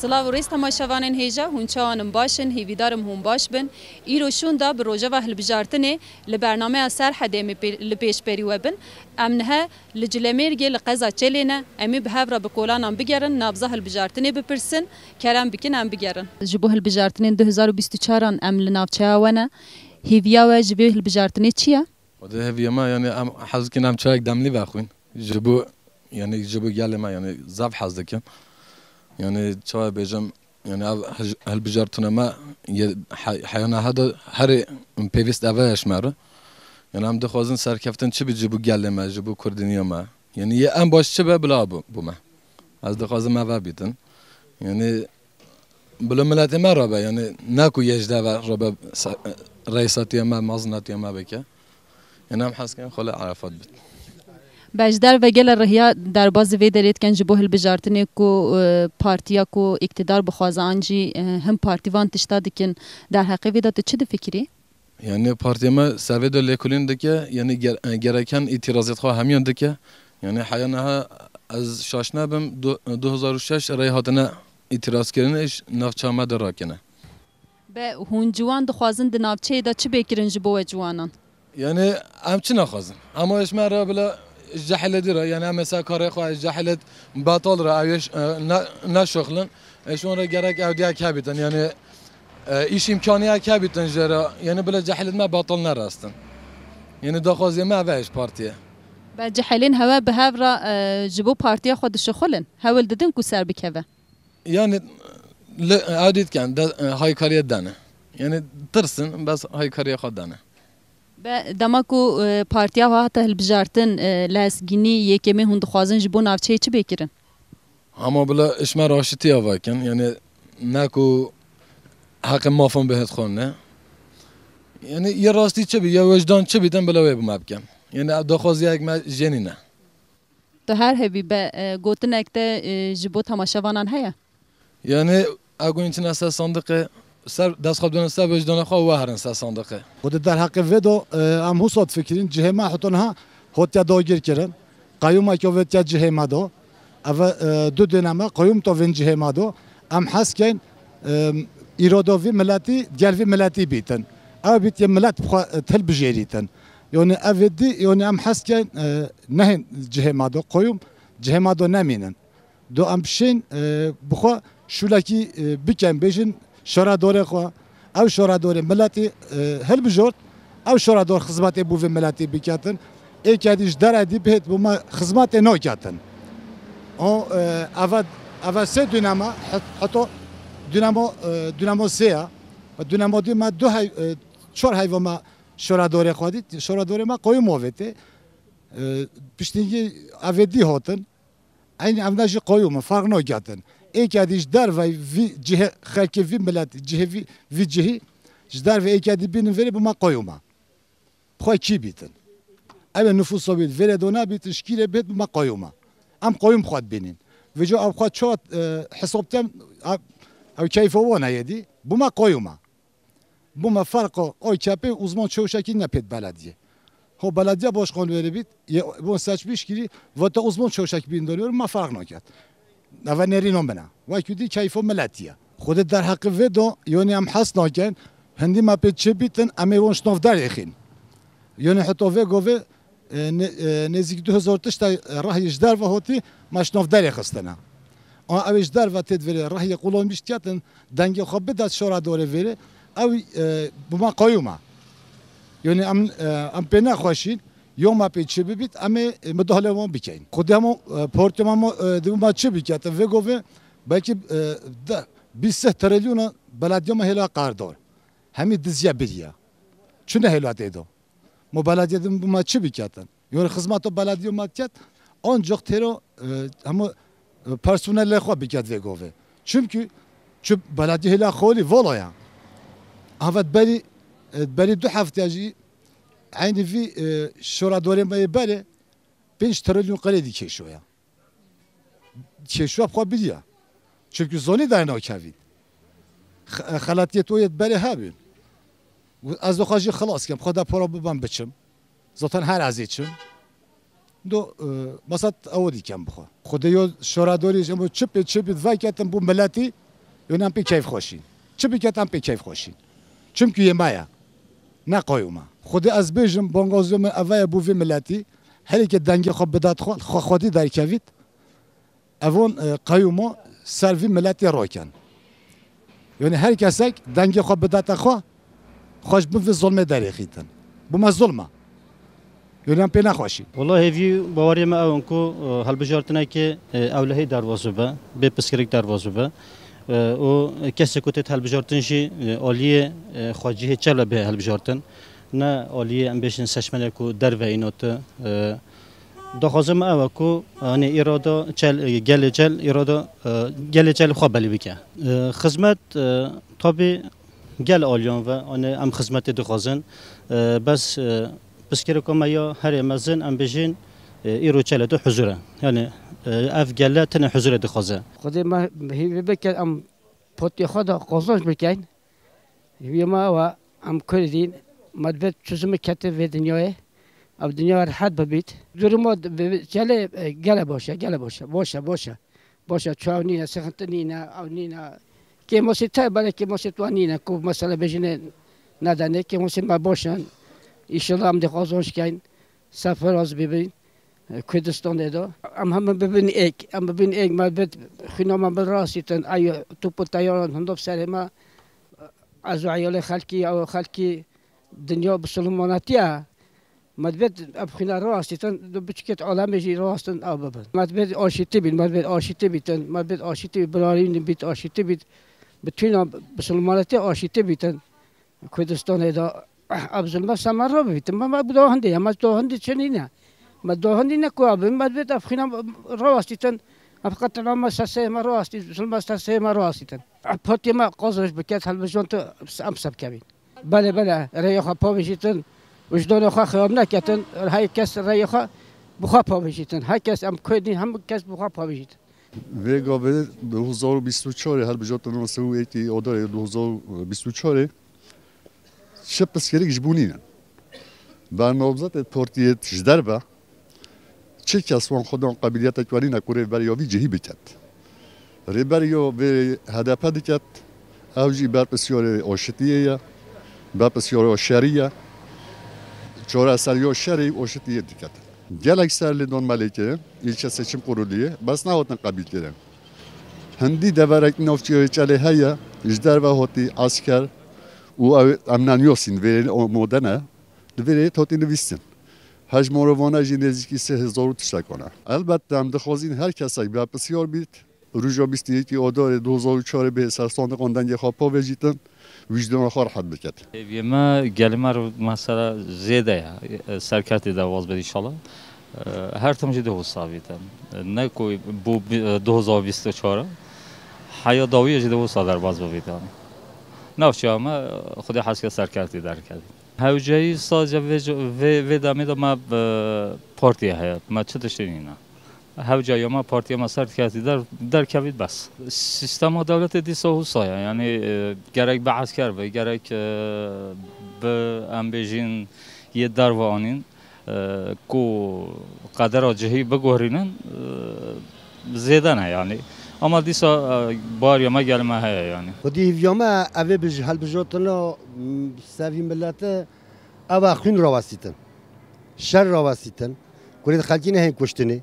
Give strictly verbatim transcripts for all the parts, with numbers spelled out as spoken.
Silav û rêz temaşevanên hêja, hûn çawan in, baş in? Hêvîdar im hûn baş bin. Îro şûnda bi rojeva hilbijartinê li bernameya Serhedê em ê pê-, li pêşberî we bin. Em nihe li Cilemêrgê li qeza Çelê ne. Em ê bi hev re bi kolanan bigerin, nabza hilbijartinê bipirsin. Kerem bikin em bigerin. Ji bo hilbijartinên du hezar û bîst û çar an em li navçeya we ne. Hêviya we ji vê hilbijartinê çi ye? Xwedê hêviya me, yanî em hez dikin em çayek demlî vexwin. Ji bo, yanî ji bo gelê me, yanî zaf hez dikin. Yanî çawa bêjim, yanî ev hij-, hilbijartina me yê he-, heyana heda herê pêvîst ev e ji me re. Yanî em dixwazin serkeftin çi bî ji bo gelê me, ji bo kurdiniya me. Yanî yê en baş çi be bila bo, bo me. Ez dixwazim ev bîtin. Yanî bila miletê me rabe, yanî ne ku yê ji deve rabe se-, reîsatiya me, mezinatiya me bike. Yanî em hez dikin xwele Erefat bit. Be ji derve gele rihiya derbazî vê derê dikin ji bo hilbijartinê ku, e, partiya ku îktidar bixwaze an jî, e, hin partî van tişta dikin, derheqê vê de tu çi difikirî? Yanî partiya me ser vê de lêkolîn dike, yanî ger-, e, gereken îtirazêt xwe hemiyan dike. Yanî heya niha ez şaş nebim, du-, du hezar û şeş rey hatine îtirazkirinê ji navça me de rakine. Be hûn ciwan dixwazin di navçeyê de çi bê kirin ji bo we ciwanan? Yanî em çi naxwazin? Em ê ji me re bila ji cehilêtî re, yanî em ê ser karê xwe ji cehilêt betal re, ew ê ş-, e, ne-, neşuxlin. Ê ji wan re gerek ewdiyek hebîtin, yanî, e, îş îmkaniyek hebîtin jê re, yanî bila cehilêt me betal nerestin. Yanî daxwazê me ev e ji partiyê. Be cehilên hewe bi hev re, e, ji bo partiya xwe dişuxulin, hewl didin ku ser bikeve? Yanî li, ew dî dikin, de, e, haykariyê dane. Yanî tirsin, bes haykariyê xwe dane. Be dema ku, e, partiya we hate hilbijartin, e, lezgînî, yekemîn hûn dixwazin ji bo navçeyê çi bê kirin? Hema bila ji me re aşitiya vekin, yanî ne ku heqê mafan bihêt xwe ne. Yanî yê rastî çi bî, yê wijdan çi bî, dem bila wê bi me bikin. Yanî ev daxwaziyek me jê nîne. Tu her hebî be, e, gotinek te, e, ji bo temaşevanan heye? Yanî, ew ku hûn çine ser sandiqê, ser dest xwe bidin ser wijdana xwe û we herin ser sandiqê. Xwedê derheqê vê do, e, em husa difikirîn, cihê me heta niha hotiye dagirkirin. Qeyûmeke vê tiya cihê me do. Ev, e, du döneme qeyûm to vên cihê me do. Em hez keyn, e, îrada vî miletî, gel vî miletî bîtin. Ew bîtiye milet bi xwe, e, hilbijêrîtin. Yanî ev ê dî, yanî em hez keyn, e, nehên cihê me do, qeyûm cihê me do nemînin. Do em bişên, e, bi xwe şûlekî, e, bikin, bêjin şoredorê xwe. Ew şoredorê miletî, e, hilbijort, ew şoredor xizmetê bo vê miletî biketin. Êkê dî ji derê dî bihêt bo me xizmetê naketin. O, e, eve, eve sê dûnema, het-, heto dûnemo, e, dûnemo sê ya. Dûnemo dî me du hey-, e, çar heyva me şoredorê xwe dît. Şoredorê me qoyûm avêtê. E, piştîngî evê dî hatin. Eynî ev ne jî qeyûm in, ferq naketin. Êkê dî ji derve vî cihê xelkê vî miletî, cihê vî, vî cihî, ji derve êkê dî bînin vêrê bû me qeyûm e. Xwe kî bîtin? Ew ê nifûsa bît, vêrê do nebîtin, şikîrê bêt bû me qeyûm e. Em qeyûm xwe dibînin. Vêca ew xwe çawa, e, hesab dikin, ew, ew keyfa wan heye dî, bû me qeyûm e. Bû me ferqa A K P û Uzman Çewşekî ne pêt belediyê. Ho belediye başkan wêrê bît, yê bon seçmiş kirî, vate Uzman Çewşek bîn dönüyorum, me ferq naket. Eve nêrîno min e. Wekî dî keyfo miletî ye. Xwedê derheqê vê do, yonî em hes nakin, hindî me pê çê bîtin, em ê won ştov derêxîn. Yonî heta vê govê, e, ne-, e, nêzîk du hezar tişta, e, rehî ji derve hotî, me ştov derêxistine. A ew ê ji derve têt vêrê, rehiyê qulanmiş diyetin, dengê xwe bidet şora dorê vêrê, ew, e, bi me qayûm e. Yonî em, e, em pê nexweşîn, yo me pê çi bibît, em ê, e, midahale wan bikeyn. Xwedê hema, e, partî me, e, di me çi biketin, vê govê belkî, e, de, bîst sih trilyona belediya me hêla qerdor. Hemî diziye biriye. Çi ne hêla tê do? Mo belediye din bi me çi biketin? Yonî xizmeta belediye me diket, ancak têro, e, hemû, e, personelê xwe biket vê govê. Çimkî çi belediye hêla xolî vola ya. Avet berî, e, berî du hefte jî eynî vî, e, şora dorê me yê berê pênc trilyon kredî kêşoya. Kêşoya bi xwe biriya. Çimkî zonî dayna kevî. Xe-, xelatiyê to yê berê hebin. Ez doxwa jî xilas kem. Xwe da para biban biçim. Zaten her ez ê çim. Do, e, masat ew dikem bi xwe. Xwedê yo şoradorî ji bo çi pê çi bît veketin bo miletî. Yûn em pê keyfxweşîn. Çi biket em pê keyfxweşîn. Çimkû yê me ye. Ne qayûm e. Xwedê ez bêjim, bangazûya min eve ye bo vê miletî. Herêke dengê xwe bidet xwe, xwe xwedî derkevît. Evon, e, qayûmo ser vî miletê roken. Yanî her kesek dengê xwe bidete xwe, xwe ji bin vê zulmê derêxîtin. Bo me zulm e. Yanî em pê nexweşî. Wela hêvî û baweriyê me ew in ku, e, hilbijartinekê, e, ewlehî derbas bibe, bê piskirik derbas bibe. E, û kesê ku têt hilbijartin jî, e, aliyê, e, xwecihê çele bê hilbijartin. Ne aliyê em bêjin seçmenê ku derve înote, e, Daxwaza me ew e ku, yanî, îrada çel, gelê çel, îrada, e, gelê çel xwe belî bike. E, xizmet, e, tabî gel aliyan ve, yanî, em xizmetê dixwazin. E, bes, e, piskirêka me ya herê mezin, em bêjin, e, îro çelê de huzur e. Yanî, e, ev gele tenê huzurê dixwaze. Xwedê me hîvî bike, em potê xwe de qazanc bikin. Hîvî me ew e, em Kurd in, me divêt çizimê kete vê dinyayê, ev dinya rehet bibît. Duruma di-, bi-, bi-, gelê, e, gele baş e, gele baş e, baş e, baş e. Baş e, çaw nîne, sixinti nîne, ew nîne. Kêmasî te, belê kêmasî tu nîne, ku mesela bêjine nedene, kêmasî me baş in. Înşallah em dê qazanç keyn, serfiraz bibin. Kurdistanê de. Em hemû bibin êk, em bibin êk, me bid xwîna me bi rastîtin, ey top û teyaran hundob serê me, ez û eyalê xelkî, ew xelkî dinya bisilmanetî ye. Me dibêt ev xwîna rastîtin, di biçikêt alemê jî rastin ew bibin. Me dibêt aşîtî bît, me dibêt aşîtî bîtin, me dibêt aşîtî bît, birarî bît, aşîtî bît. Bi tîna bisilmanetî aşîtî bîtin. Kurdistanê de ev zulme ser me re bibîtin. Me, me bi da hindê ye, me da hindê çi nîne. Me da hindî ne ku abi, me dibêt ev xwîna rawastîtin. Ev qetla me ser seyê me rawastî, zulme ser seyê me rawastîtin. Ev partiyê me qazanç biket, helbijon tu em sebkevîn. Belê, belê, rêyê xwe pavêjîtin, wijdanê xwe xirab neketin, her kes rêyê xwe bi xwe pavêjîtin. Her kes em Kurdîn, hemû kes bi xwe pavêjîtin. Vê gavê du hezar û bîst û çarê, helbijartina sê û êkê Adarê du hezar û bîst û çarê, çi pirsgirêk ji bo nîne. Bernamzetê partiyê ji derve, çi kes wan xwedan qebîliyetek werîne ku rêveberiya vî cihî biket. Rêberiya vê H D P diket, ew jî berpirsiyarê aşitiyê ye, berpirsiyara şerî ye, çareseriya şerê û aşitiyê diket. Gelek ser lê dan melêkê, îlçe seçim kuruliyê, bes nehatin qebîlkirin. Hindî deverek navçeyê Çelê heye, ji derve hatî esker û ew em neniyasîn, vê amade ne, li vê rê hatî nivîstin. Hejmara vane jî nêzîkî sê hezar û tiştekan e. Elbette em dixwazîn her kesek berpirsiyar bît, roja bîst û yekê Adarê du hezar û çarê bê ser sandiqan dengê xwe pavêjîtin, wijdana xwe rehet biket. Hêviyê me, gelê me re mesela zêde ye. Serketê derbas bê înşallah. Her tim jî dihûsa bîtin. Ne ku bû bi-, du hezar û bîst û çar e. Heya dawiyê jî dihûsa derbas bibîtin. Navçeya me, Xwedê hez ke serketî derkevî. Hewceyî sadece vê, vê, vê demê de me, e, partiyê heye. Me çi tiştê nîne. Hewceyî me partiya me ser diketî der, derkevît bes. Sîstema dewletê dîsa husa ye. Yanî, e, gerek bi esker be, gerek, e, bi em bêjin yê derve anîn, e, ku qedera cihî biguherînin, e, zêde ne yanî. Ama dîsa, e, bariya me gelê me heye yanî. Xwedî hêviya me ev ê bi ji helbijotina, m, sevî milete ev e xwîn rawestîtin. Şer rawestîtin. Kurê xelkî nehên kuştinê.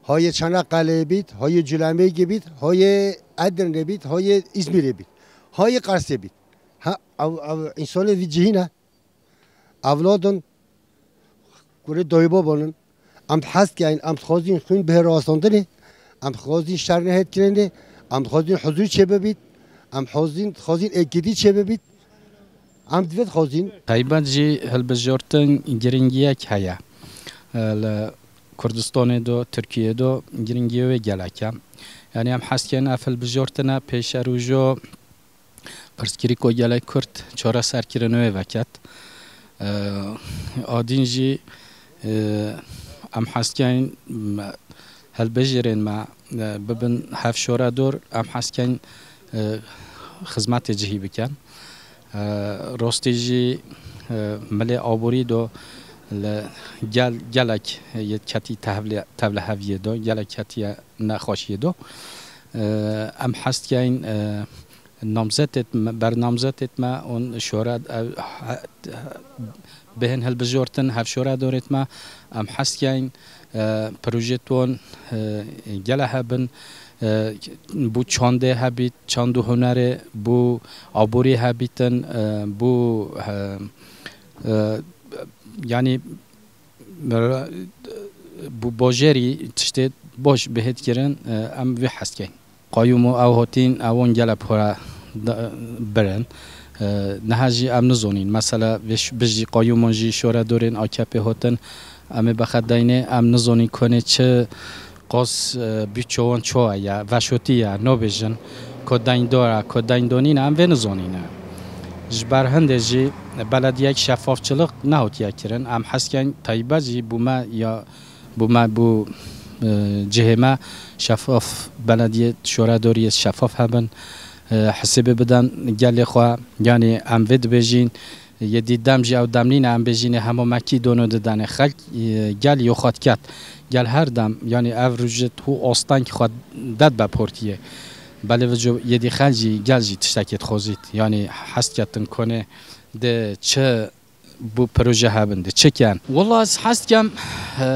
Hayê Çanakkale'ye bît, hayê Cülemêgê bît, hayê Edirne bît, hayê İzmir'e bît. Hayê Kars'e bît. Ha, ev, ev insanê vî cihî ne. Evladin, kurê dayî babanin. Em hez keyin, em dixwazîn xwîn bihê rawestandinê, em dixwazîn şer nehêt kirinê, em dixwazîn huzûr çêbibît, em xwazîn, dixwazîn êkîtî çêbibît. Em divê dixwazîn. Taybet jî hilbijartin giringiyek heye. Li Kurdistanê do, Tirkiyê do giringiyê wê gelek e. Yanî em hez keyin ev hilbijartine pêşe rûjo pirsgirêko gelek Kurd çareserkirin wê veket. Eee, a din jî, eee, em hez keyin, me, hilbijêrên me, e, bibin hevşoredor, em hez keyin, e, xizmetê cihî bikin. E, rastî jî, e, milê aborî do li gel, gelek yê ketî tevlê-, tevliheviyê do, gelek ketiye nexweşiyê do. E, em hez keyin, e, Namzetêt me, bernamzetêt me û şora ev, he, bihên hilbijortin hev şora dorêt me. Em hes keyn, e, projêt wan, e, gele hebin, e, bû çandê hebît, çand û hunerê, bû aborî hebîtin, e, bû, e, e, yanî, e, bû bajarî tiştê baş bihêt kirin, e, em vê hes keyn. Qayûm û ew hatîn, ewan gelek pora da-, birin. E, niha jî em nizonîn. Mesela, vê ş-, bijî qayûman jî şore dorên A K P hatin. Em ê bexet daynê, em nizonîn konê çi qas, e, bî çowan çowa ye, veşotî ye, nabêjin, ko dayndor e, ko dayndor nîne, em vê nizonîne. Ji ber hindê jî belediyek şefafçilik nehatiye kirin. Em hes keyn taybet jî bû me ya Bû me, bû, e, cihê me şefaf, belediye şoredoriyê şefaf hebin. E, hesêbê bidan gelê xwe, yanî em vê dibêjîn, yê dî dem jî ew dem nîne, em bêjînê hema mekî dono didane. Xelk, e, gel yoxat ket. Gel her dem, yanî ev rojit hû asteng xwe det be portiyê. Belê vico yê dî xel jî, gel jî tiştekê dixwazît. Yanî hest ketin konê de çi bû proje hebin de çi ken? Wela ez hez dikem, e,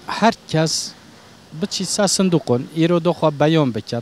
her kes biçî ser sinduqon, îro do xwe beyan bike.